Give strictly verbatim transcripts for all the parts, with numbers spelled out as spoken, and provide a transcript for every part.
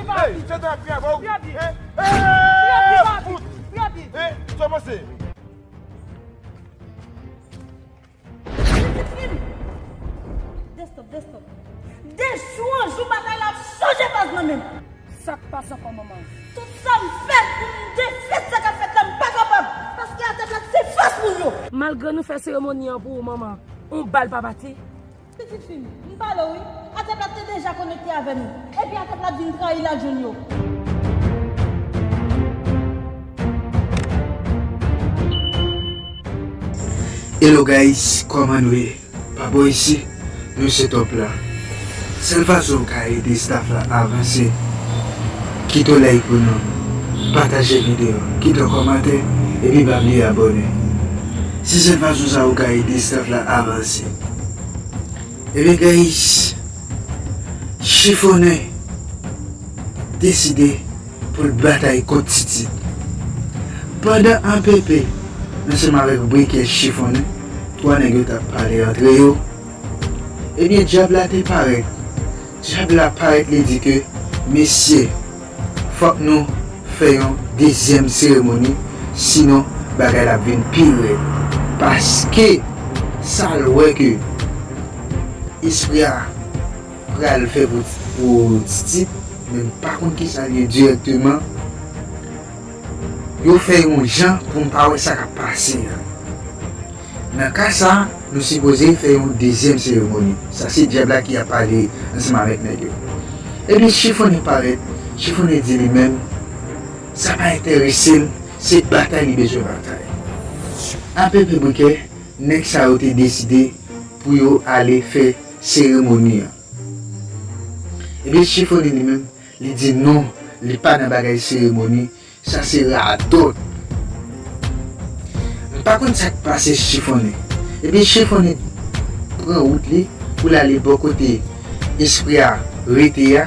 Hey, se tan ap fè avè w. Priye byen. Hey, priye byen, hey, papi. Fout. Priye byen. Hey, sa w panse? Pitit fi m. Destòp, destòp. De jou an jou, batay la ap chanje faz nan men m. Sa k pase ankò, manman? Tout sa m fè pou m defèt sa k ap fèt la, m pa kapab. Paske atè plat se fas moun yo. Malgre nou fè seremoni an pou ou, manman, yon bal pa bate. Pitit fi m, m pale w wi. Atè plat te deja konekte avè nou. Epi atè plat vin trayi l ak jwenn yo. Hello guys, kòman nou ye? Pa bò isi, nou se top la. Sèl fason w ka ede staff la avanse, kite yon like pou nou, pataje videyo, kite yon kòmantè, epi pa bliye abòne. Se sèl fason sa ou ka ede staff la avanse. Ebyen guys, Chifonnen deside pou l batay kont Titit. Pandan Anpepe ansanm avèk Brikè Chifonnen, twa nèg yo t ap pale antre yo, ebyen dyab la te parèt. Dyab la parèt, li di ke, mesye, fòk nou fè yon dezyèm seremoni, sinon bagay la ap vin pi rèd. Paske sa l wè ke espri a pral fè pou, pou Titit, men m pa konn kisa l ye dirèkteman. Yo fè yon jan pou m pa wè sa k ap pase a. Nan ka sa, nou sipoze fè yon dezyèm seremoni. Sa se dyab la ki ap pale ansanm avèk nèg yo. Ebyen Chifonnen parèt, Chifonnen di li menm, sa pa enterese l, se batay li bezwen batay. Anpepe Brikè, nèg sa yo te deside pou yo ale fè seremoni an. Ebyen Chifonnen li menm, li di non, li pa nan bagay seremoni, sa se radòt. M pa konn sa k pase Chifonnen. Ebyen Chifonnen pran wout li pou l ale bò kote espri a rete a,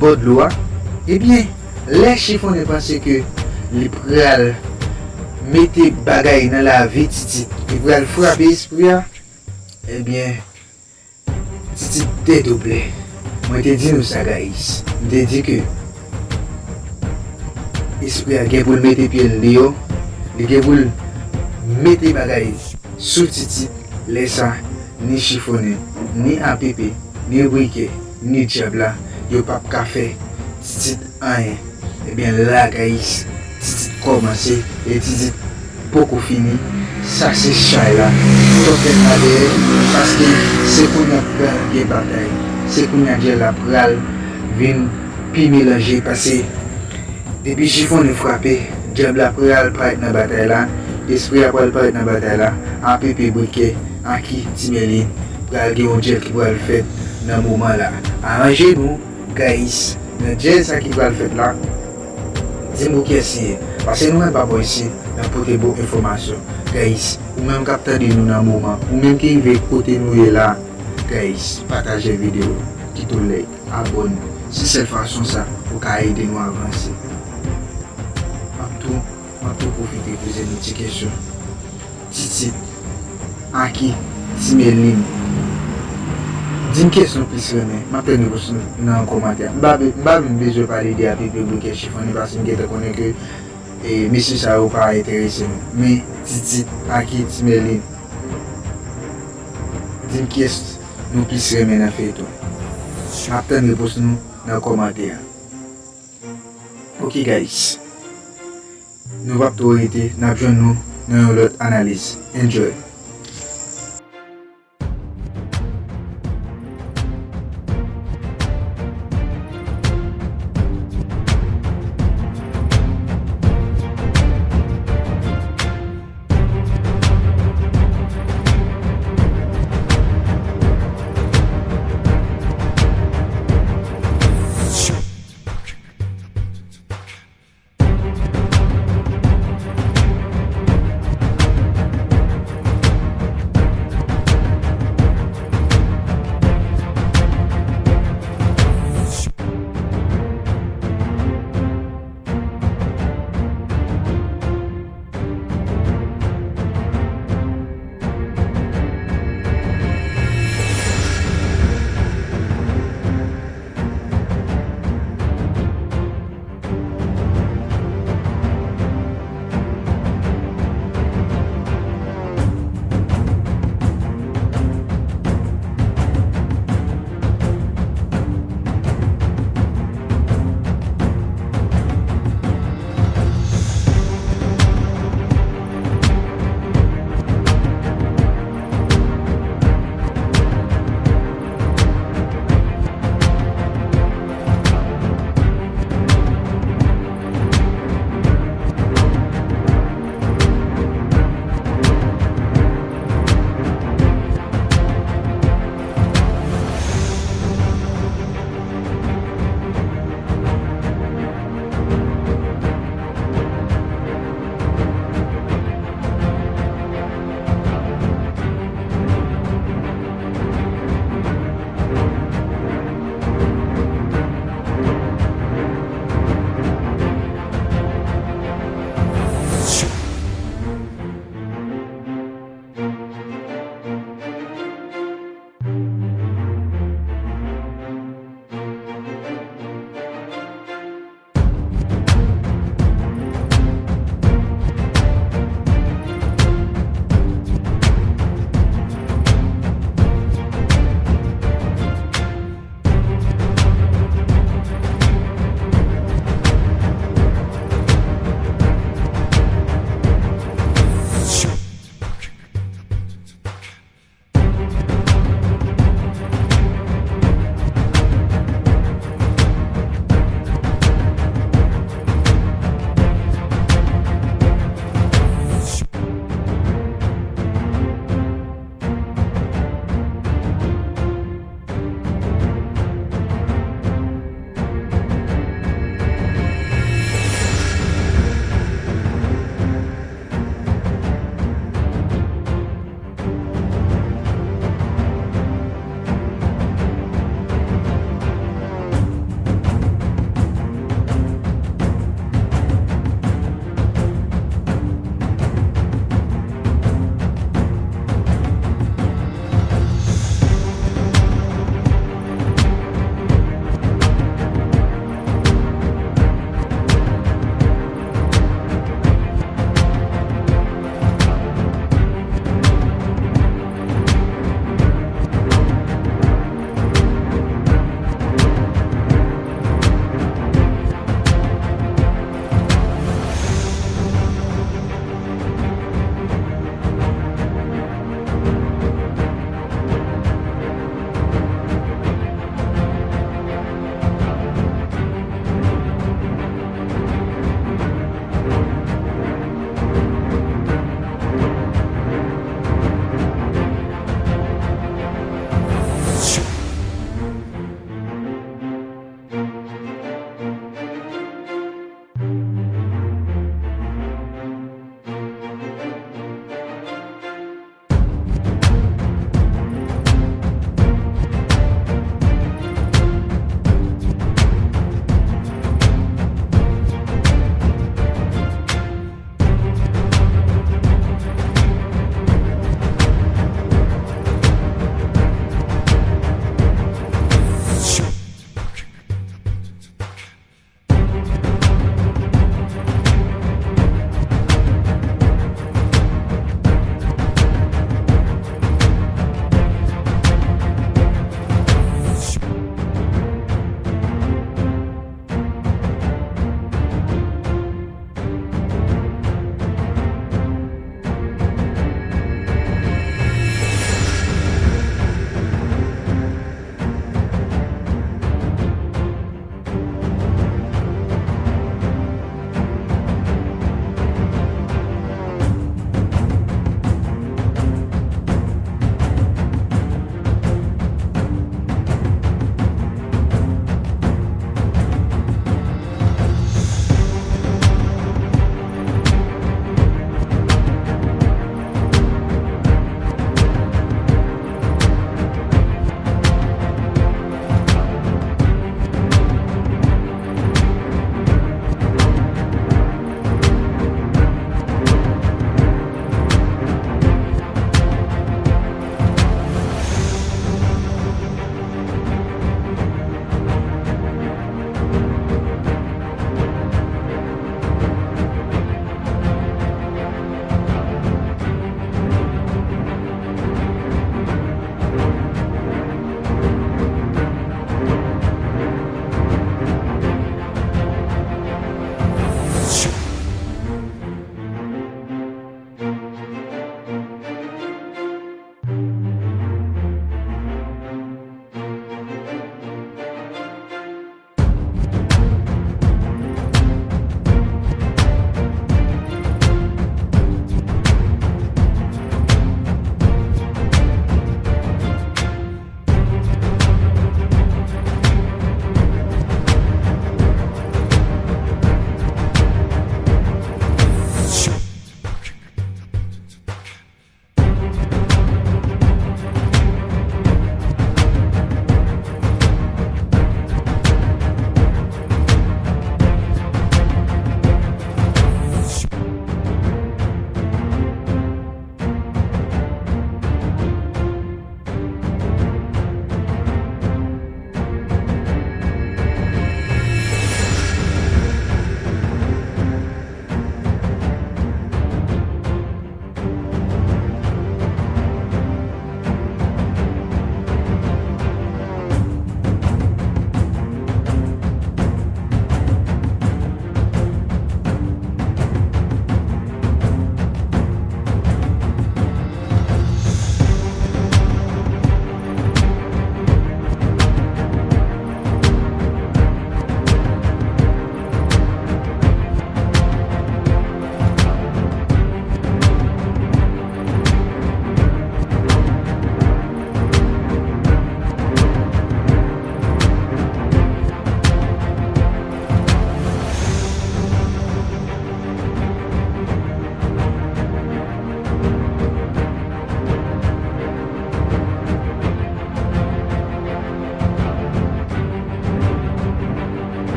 bò dlo a. Ebyen, lè Chifonnen panse ke li pral mete bagay nan lavi Titit, li pral frape espri a, ebyen, Titit dedoble. Mwen te di nou sa, guys. M te di ke espri a gen pou l mete pye l deyò, li gen pou l mete bagay sou Titit. Lè sa, ni Chifonnen, ni Anpepe, ni Brikè, ni dyab la, yo p ap ka fè Titit anyen. Ebyen la, guys, Titit kòmanse, e Titit poko fini. Sa se chay la. Tòkèt la dèyè, paske se kounye a pral gen batay. Se kounye a dyab la pral vin pi melanje, paske depi Chifonnen frape, dyab la pral parèt nan batay la, espri a pral parèt nan batay la, Anpepe, Brikè, Aki, Ti Mèlin, pral gen yon dyèl ki pral fèt nan moman la. Aranje nou, guys, nan dyèl sa ki pral fèt la, di m pou kiyès li ye. Paske nou menm pa bò isi, n ap pote bon enfòmasyon. Guys, ou menm k ap tande nou nan moman, ou menm ki rive kote nou ye la, guys, pataje videyo, kite yon like, abòne. Se sèl fason sa ou ka ede nou avanse. M ap tou, m ap tou pwofite poze nou ti kesyon. Titit, Aki, Ti Mèlin, di m kiyès nou plis renmen. M ap tann repons nou nan kòmantè. M pa be- m pa menm bezwen pale de Anpepe, Brikè, Chifonnen, paske m gentan konnen ke e, mesye sa yo pa enterese nou. Men Titit, Aki, Ti Mèlin, di m kiyès nou plis renmen nan feyton. M ap tann repons nou nan kòmantè a. Ok guys, nou p ap twò rete, n ap jwenn nou nan yon lòt analiz. Enjoy.